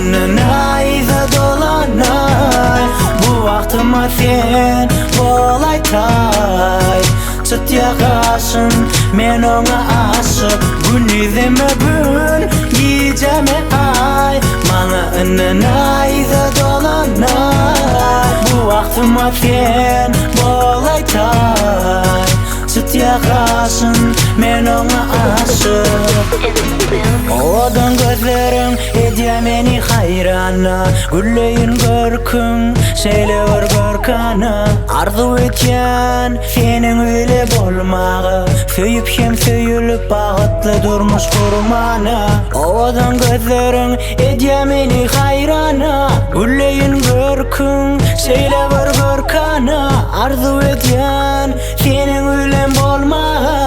indi naýza dolanaý Bu wagtyma sen bolaý taý Çytýa gaşyn men oňa aşyk Gündizeme gün gijeme aý Maňa indi naýza dolanaý Bu wagtyma sen bolaý taý Çytýa gaşyn men oňa aşyk Owadan gözleriň edýä meni haýrana Gülleýin görküň şeýle bir görkana Arzuw etýän seniň bile bolmagy Söýüp hem söýülip bagtly durmuş gurmana Owadan gözleriň edýä meni haýrana Gülleýin görküň şeýle bir görkana Arzuw edýän seniň bilen bolmaga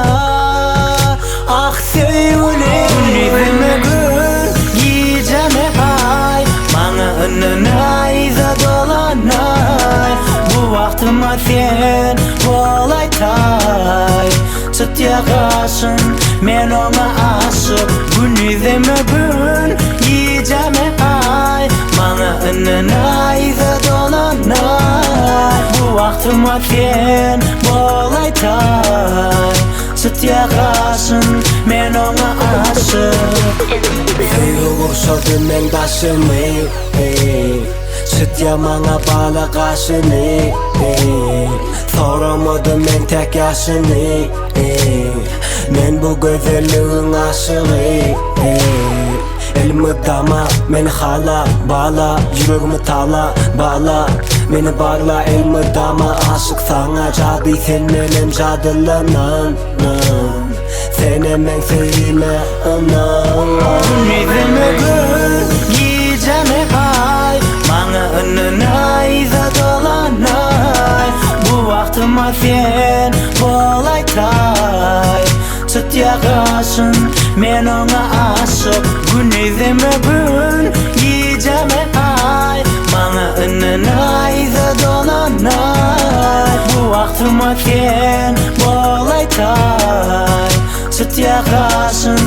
Ah söýgülim Gündizime gün, gijäme aý Maňa indi naýza dolanaý Bu wagtyma sen bolaý taý Çytýa gaşyn, men oňa aşyk Gündizime gün, gijäme aý Maňa indi naýza dolanaý Bu wagtyma sen bolaý taý Çytýa gaşyn, men oňa aşyk Söýgi gurşady meň daşymy Çytýa maňa bala gaşyny Soramady meň tek ýaşyny Men bu gözelligiň aşygy Elmydama meni hala bala Ýüregimi tala bala Meni barla elmydama aşyk saňa Jady sen menem jadylanan Senem meň söýgime ynan Gündizime gün, gijäme aý Maňa indi naýza dolanaý Bu wagtyma sen bolaý taý Çytýa gaşyn, men oňa aşyk Gündizime gün, gijäme aý Maňa indi naýza dolanaý Bu wagtyma sen bolaý taý Çytýa gaşyn.